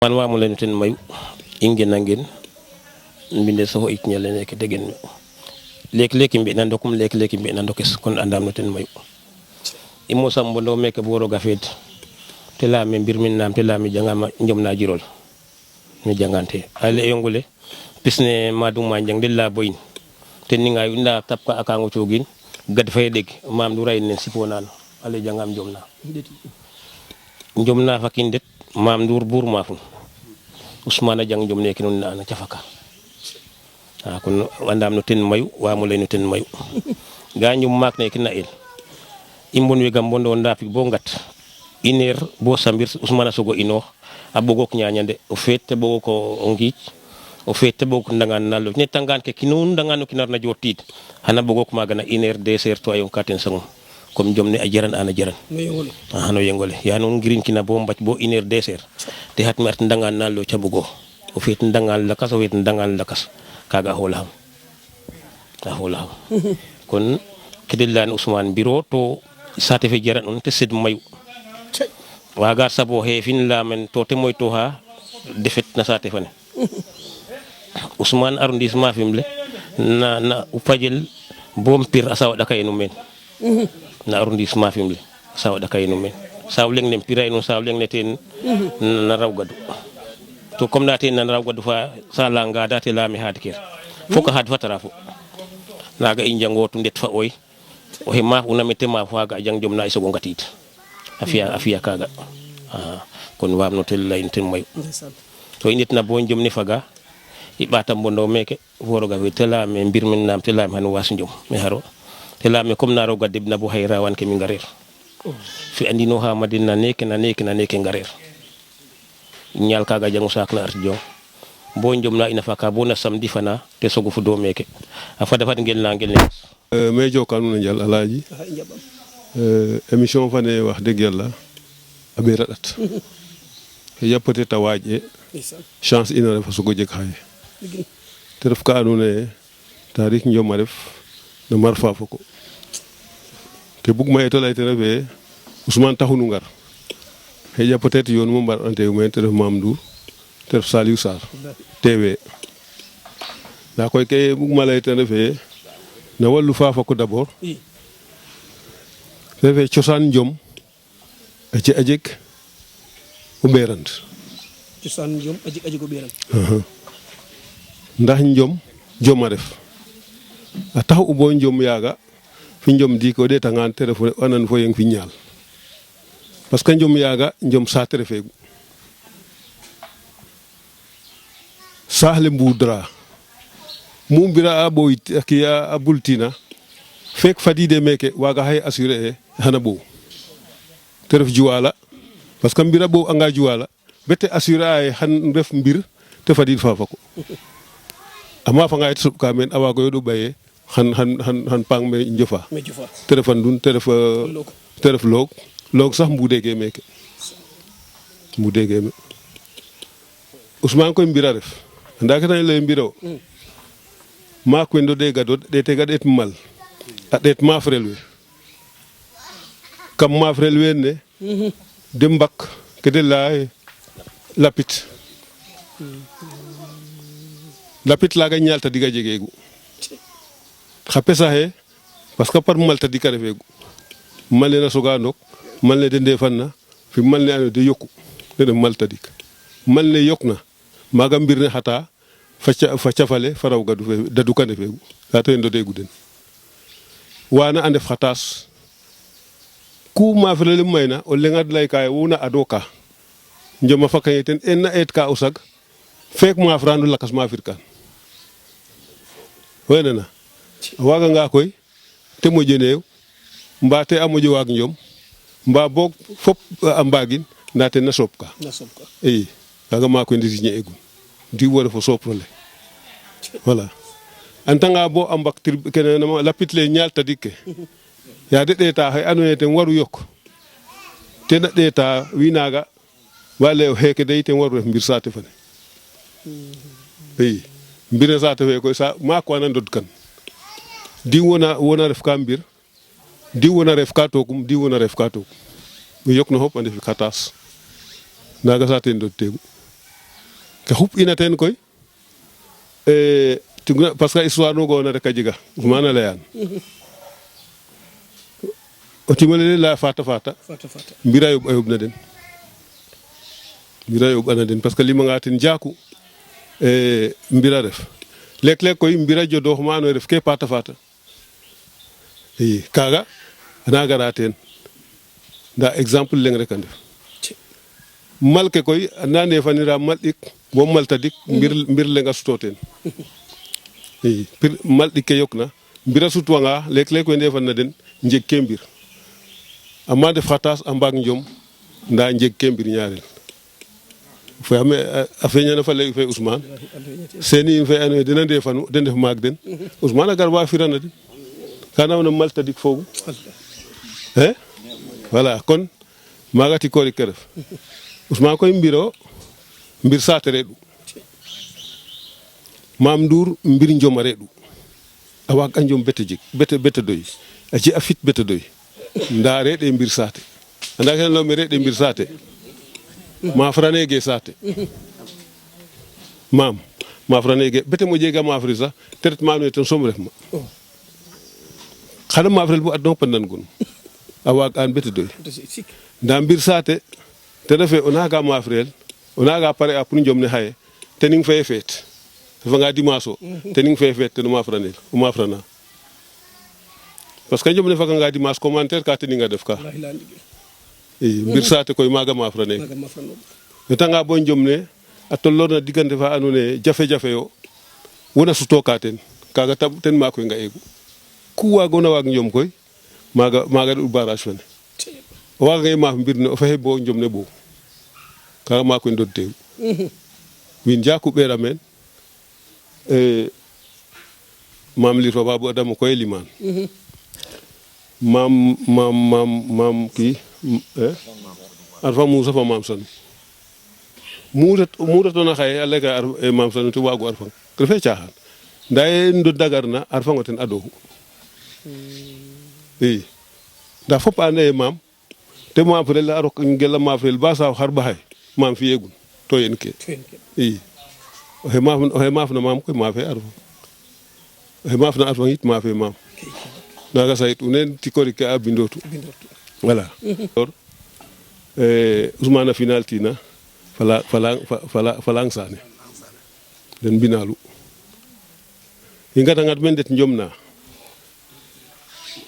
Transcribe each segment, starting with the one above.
man wamu len ten mayu ingen nangen mbinde so ik nyalene ke degen lek mbi nan dokum lek mbi nan dokes kon andam no ten mayu imo sambo ndo meke boro gafet te la me bir min nam te la mi jangama njom na jirol ni jangante ale yongule pisne madum ma jang dilla boyin te ni nga yunda tapka akango cogin gad fay deg mam du ray nen siponan ale jangam jomna fakin det mam dur bur mafun Ousmane jang jom neki non na cafaka kon wandam no ten mayu wa mo lay no ten mayu gañum mak ne kina el imbon wi gam bondo ndafi bo ngat iner bo sambir Ousmane sogo ino abogo ko nyaanyande o fete bogo ko ongic o fete bogo ko ndangan nallo ne tangan ke kinun ndangan no kinar na jotit hana bogo ko magana iner dessert to ayon katen sango comme jomne a jaran ana jaran no yengole ya non girin kina bo mbacc bo iner dessert te hat mert ndangan nallo cabugo o fete ndangal lakas o wet ndangal lakas kaga holam ta holam kon kedillan Ousmane biro to sate fe jaran on te sed mayu waga sabo he fin la men to te moy to ha defet na sate fane Ousmane arrondissement Fimle na upajel bom pir asaw da kay no men na arrondissement Fimle saw da kay no men saw leng nem piray no saw leng neten na raw gadu to comme na ten na raw gadu fa sala nga date la mi had ker foka had fatara fo naga injango to ndet fa oy o he ma una metema fa ga jang jom na iso ngatit afia kaga kon wamno tel lay ten moy to init na bo jom ni faga ibatam bondo meke woroga we tela me mbir min nam tela man was njom me haro tela me comme na roga debna bo hayra wan ke mi ngarer fi andino ha madina neke na ngarer nyal kaga jangu sak na arjo bo njom na ina faka bo na samedi fana te sogo fu do meke afa defat ngel na ngel ne me jokanu na jall alaaji émission fane wax deug yalla abe radat ya peut-être waje chance ina refa sugo jeg xaye te ref ka andone tarikh njoma def no marfa foko te bug ma eto lay te refe Ousmane taxunu ngar ya peut-être yon mo mbar ante men te ref Mamdou te ref Saliou Sar TV da koy ke bug ma lay te refe na walu fa foko d'abord refe ciosan njom ci ajek o berand ciosan njom ajek o berand ndax njom joma def a tax u bo njom yaga fi njom di ko de tangan téléphone onan fo yeng fi ñaal parce que njom yaga njom sa téléfegu sahle mbudra mu bira aboy akiya abultina fek fadide meke waga hay assurer hana bo teref juwala parce que mbira bo anga juwala bete assurer ay han ref mbir te fadid fafako ama fa ngay sub ka men awa ko yodo baye han pang me njofa téléphone dun téléf log sax mbudege meke mbudege me Ousmane ko mbira ref ndaka tan lay mbiro ma ko ndo de gadod de te gadet mal adet ma frelwe kam ma frelwe ne de mbak ke de lay lapit laga ñalta diga jegegu xapé saxé parce que par malta dika refegu malé na soga ndok malé de ndefanna fi malé ando de yokku de malta dik malé yokna maga mbirne xata fa fale faraw gadu fe dadu kan fegu lata ndo de guden wana ande khatas ku ma frele mayna o lengad lay kay wona adoka njoma fakayeten en et ka usag fek ma frandu lakas ma firkan wenana waga nga koy te mo jenew mba te amojo wag njom mba bok fop ambagin ndate na sopka kaga ma ko ndisi ñeegu di wara fo soprole voilà antanga bo ambak kene na lapit le ñalta dikke ya de deta hay anone te waru yok te na deta winaga wale o heke de te waru mbir sate fane mbir sate fe ko sa ma ko nan dod kan di wona ref ka mbir di wona ref ka tokum di wona ref ka tokum mi yok no hop ande fi khatas naga sate dod tegu ke xup ina teen koy parce que histoire nu goona rek a jega Ousmane a leyaan o timole la fata fata mbira yoɓ a yoɓna den mbira yoɓana den parce que limanga ten jaaku mbira ref leeg koy mbira jodoox ma andoona yee ref ke fata i kaaga ana gara teen ndaa exemple leŋ rek a ndef mal ke koy ana ndefanira mal ɗik bo maltadik mbir leŋ a suto teen i mal ɗik ke yoqna mbir a sutwanga leeg we ndefan na den njeg ke mbir amma ndef xa taas a mbaag njom ndaa njeg ke mbir ñaarel fame a feeñana fa lay fe Ousmane seeni in fe andoona yee den a ndefanu den ndef maag den Ousmane a gar wa firana den ka nawna maltadik foogu voilà kon maaga tikoorik ke ref Ousmane koy mbir saate reɗ'u Mame Ndour mbir njom a reɗ'u a waag a njom bete doy a ci a fit bete doy ndaa reɗ'e mbir saate anda ke layuuma reɗ'e mbir saate maaf raneege saate maaf raneege bete mo jega maafri sax traitement ne ten soom refma xana maafrel bo adno pandan gun a waag an bete doy ndaa mbir saate te refe o naaga maafrel o naaga pare a pour njom ne xaye tening fe feet refanga dimanche o tening fe feet ten o maafrana parce que njom ne faganga dimanche commentaire ka teninga def ka i mbir saate koy maaga maafraneeg o retanga bo njom ne a tolloor na diggante fa andoona yee jafe-jafe yo wona sutooka teen kaaga ten maak we nga'eegu ku waagoona waag njom koy maaga re'u barrage fene o waagangee maaf mbir ne o fexey bo njom ne ɓoow kaaga maak we ndodteeru wiin jaaku ɓeera meen Mame Lir fa Babou Adama koy limaan mam kii arfa Moussa fa Mame Sanu mu retoona xaye a layka Mame Sanu te waagu arfang refee caaxaan ndaa ye ndoddagarna arfang o ten adooxu i ndaa fop a anda ye maam te maafrel a rok ngel a maafrel ba saaw xar ɓaxay maam fi'eegun to yen ke i oxe maafna maam koy maafe arfang oxe maafna arfang it maafe maam naaga saytu neen tikoorik ke a bindootu voilà Ousmane a final tina falang Sané den mbinalu i ngatangat men ndet njom na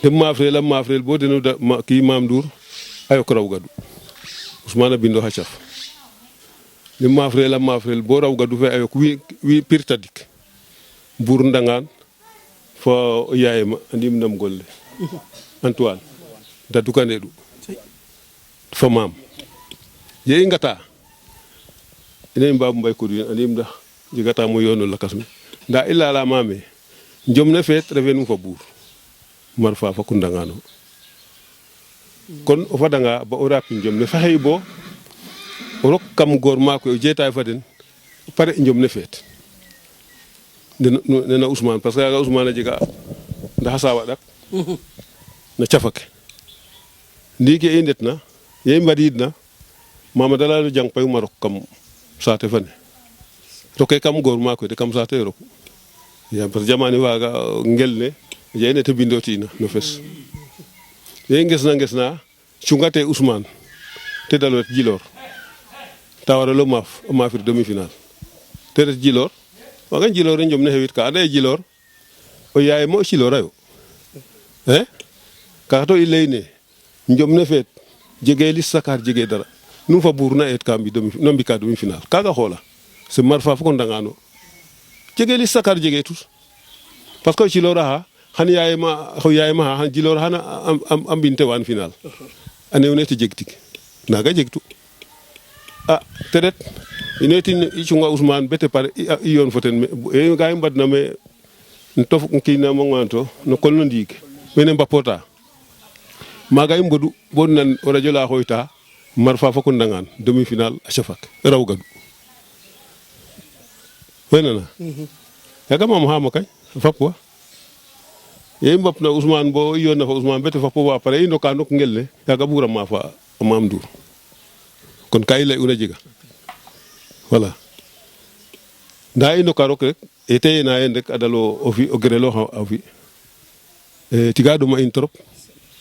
te maafrel bo deno kii Mame Ndour a yok raw gadu Ousmane a bindo xa caf te maafrel bo raw gadu fe a yok wi pir tadik Mbour Ndangaan fo yaayema andim ndam golle Antoine dadukaneeɗu fo maam ye i ngata ina i Babou Mbaye Kourine andim ndax jegata mo yoonu lakas me ndaa i lala maame njom ne feet refe num fa Bour mar fa faku Ndangaan o kon o fadanga ba o raapin njom ne fexey bo o rok kam goor maak we o jeetaay fa den pare njom ne feet nena Ousmane parce que yaaga Ousmane a jega ndax a saawa ɗak na cafake ndiiki i ndetna ye i mbadiidna Mama da layano jang payum a rok kam saate fane roke kam goor maak we de kam saate yo roku yaam parce que jamano faaga ngel ne a jega ne te bindooti'ina no fes ye i ngesna cungate Ousmane te dalo ret Djilor ta waralo maafir demi final te ret Djilor waaga Djilor e njom ne xewit ka anda ye Djilor o yaay mo o Djilor ayo kaaga to i layne njom ne feet jege lis sakar jege dara nu fa Bour na eet ka na mbika demi final kaaga xoola se mar fa foko Ndangaan o jege lis sakar jege tus parce que o Djilor axa xan yaayema xa xan Djilor xana a mbin te waan final a neew ne te jeg tig naaga jegtu a te ret ine tin i cunga Ousmane bete pare i yoon fo ten ga i mbadna me tof kiina monganto no kol no ndiig mene Mbapota maaga i mbodu bo nan o radio la xooyta mar fa foko Ndangaan demi final a cafak raw gadu wenana yaga mam xama kay fap wa ye i mbapna Ousmane bo i yoonna fa Ousmane bete fapo wa pare i ndoka ndok ngel ne yaga bugram ma fa Mame Ndour kon ka i lay una jega voilà nda ino karok rek ete na yen rek adalo o grelo a fi tiga ɗuma in trop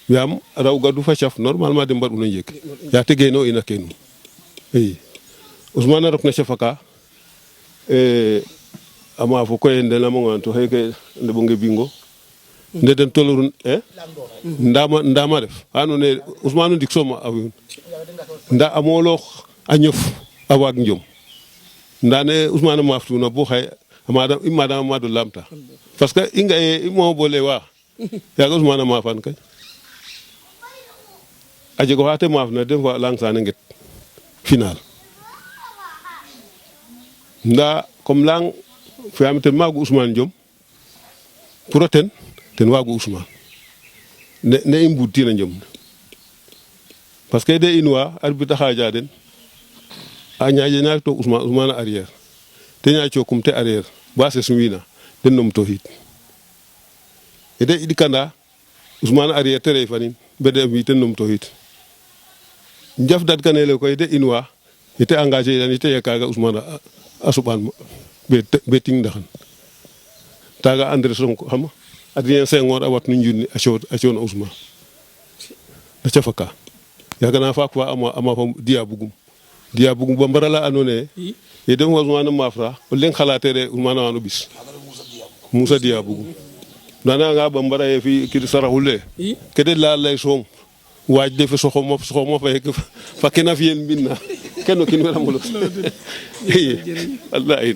yaam raw gadu fa caf normalement de mbaɗ'uno njek ya tegeno ina kenu i Ousmane a rok na cafa ka a maafo koye nde lamongan to xeke ndeɓonge bingo nde den tolorun ndama ref andoona yee Ousmane o ndik soom a fi'un nda a mooloox a ñof a waag njom nda ne Ousmane a maaftuna bo xaye i maadama maado laamta parce que i nga'e i moof bo lay wa yaaga Ousmane a maafan kay a jeg oxa te maafna den fa lang sane nget final nda comme lang fi'aam ten maagu Ousmane Diom pour o ten waagu Ousmane ne i mbudtina njom parce que de in wa arbitre xaaja den a ñaaƴe ñaak to Ousmane a arrière te ñaaƴ cookum te arrière ba ses wiina den numtooxiid ede i ɗikanda Ousmane arrière te reefanin bede mbi ten numtooxiid njaf dadkanele koy de in wa ite engagé idan ite ye kaaga Ousmane a suɓaan be ting ndaxan taaga André Sonko xam Adrien Senghor a watnu njuni a coona Ousmane na cafa ka yaaga na faak fa a maafa diya bugum ba mbarala andoona yee ye dem fa Ousmane a maafra o leŋ xalatere Ousmane a waan o ɓis Moussa diya bugum nananga ba mbara ye fi kid saraxule kede lay soom waaj de fe soxoma fa kena fiyen mbinna keno kin wera molos i wallahi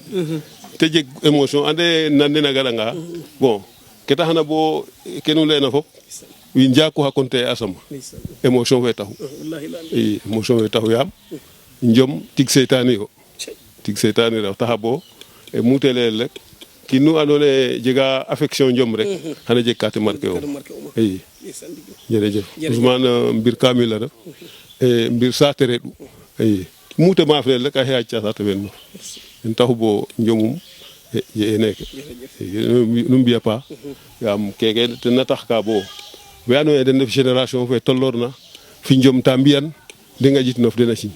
te jeg émotion ande nande na garanga bon ke taxna bo kenu leyna fop wi njaaku xa konte asama émotion fe taxu i émotion fe taxu yaam njom tig seytaane yo rew taxa bo mu te leyel rek ki nu andoona yee jega affection njom rek xana jeg ka te marqué o i jërëjëf Ousmane mbir kamil a ref mbir saate reɗ'u i mu te maafrel rek a xeyac saate fe no ten taxu bo njomum ye'e neeke nu mbi'a paax yaam keke ten na tax ka bo we andoona yee den ndef génération fe tolloorna fi njom ta mbi'an de nqaƴitnof den a ciñ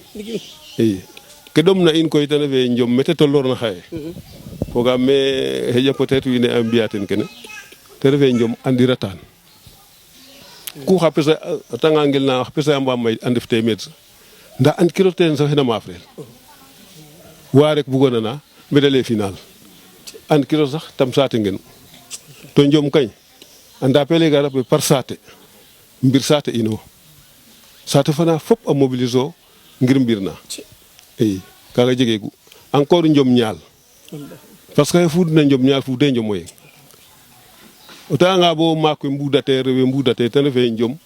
i ke ɗomna in koy ten refe njom mete tolloorna xaye fogaam me xëƴa peut-être wiin we a mbi'a ten kene te refe njom andiratan ku xa pesa a retanga ngelna xa pesa mbaam may a ndef teemeed ndaa andkiro teen sax xena maafrel wa rek bugoona na mbeda lay final andkiro sax tam saate ngenu to njom kañ anda pele gara par saate mbir saate ino saate fana fop a mobiliser o ngir mbir na i kaaga jegeegu encore njom ñaal parce que fuudna njom ñaal fuude njom o yeng o ta'anga bo maak we mbudate rewe mbudate ten refe njom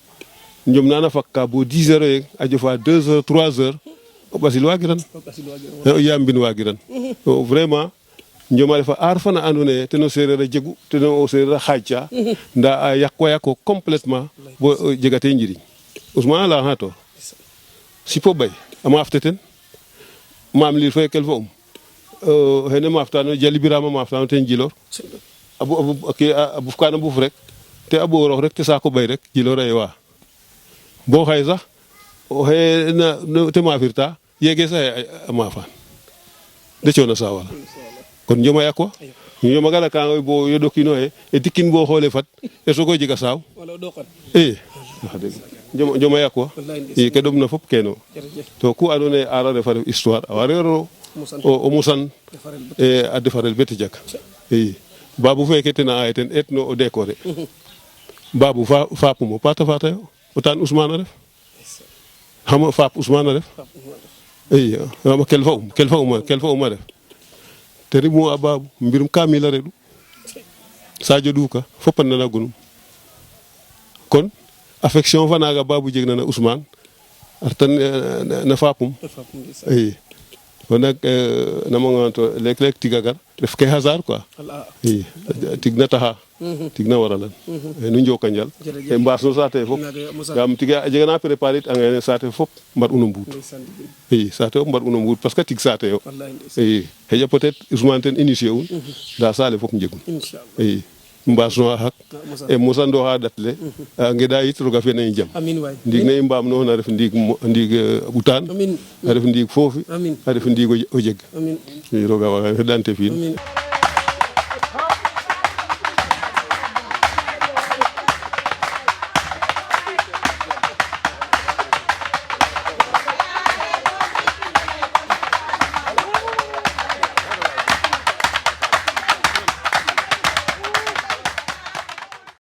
nana fakka bo 10 heures yeng a jofa 2 heures 3 heures o ɓasil waagiran o yaam mbin waagiran to vraiment njom a refa aar fana andoona yee ten o seereer a jegu ten o seereer a xaƴca ndaa a yaqwa complètement bo jegatee njiriñ Ousmane a laya xa to sipo bay a maafte ten maam liir fe kel fo xene maaftano Jali Birama maaftano ten Djilor a bufkaan a buf rek te a ɓooroox rek te saako bay rek Djilor a yewa bo xaye sax oxe te maafirta yege sax a maafaan de coono saawala kon njom a yaqwa njom a gara ka bo yoɗokino xe e tikin bo xoole fad e soogo jega saaw i wax dëgg njom a yaqwa i ke ɗomna fop keno to ku andoona yee aar a refa ref histoire a wa reero o mosan a defarel bete jag i Babou feke tena aye ten eetno o décorer Babou faapum o paata faatayo o taan Ousmane a ref xam faap Ousmane a ref i kel fa um a ref te rimu a Babou mbirum kamil a reɗ'u Sadio Douka fop a nanagunum kon affection fa naaga Babou jegna na Ousmane a reta na faapum i kon nag namongan to leeg-leeg tiga gar ref ke hasard quoi i tig na taxa tig na waralan nu njoka njal e mbaas no saate fop yaam tiga a jega na préparer it angene saate fop mbar'uno mbuud i saate fop mbar'uno mbuud parce que tig saate yo i xëja peut-être Ousmane ten initier un ndaa saale fop njegun i mbasno hak e mosando ha datle ngeda yit roga fe nañ jam amin waay ndig nay mbaam no na ref ndig butaan amin a ref ndig foofi amin a ref ndig o jeg amin roga waga dante fiin amin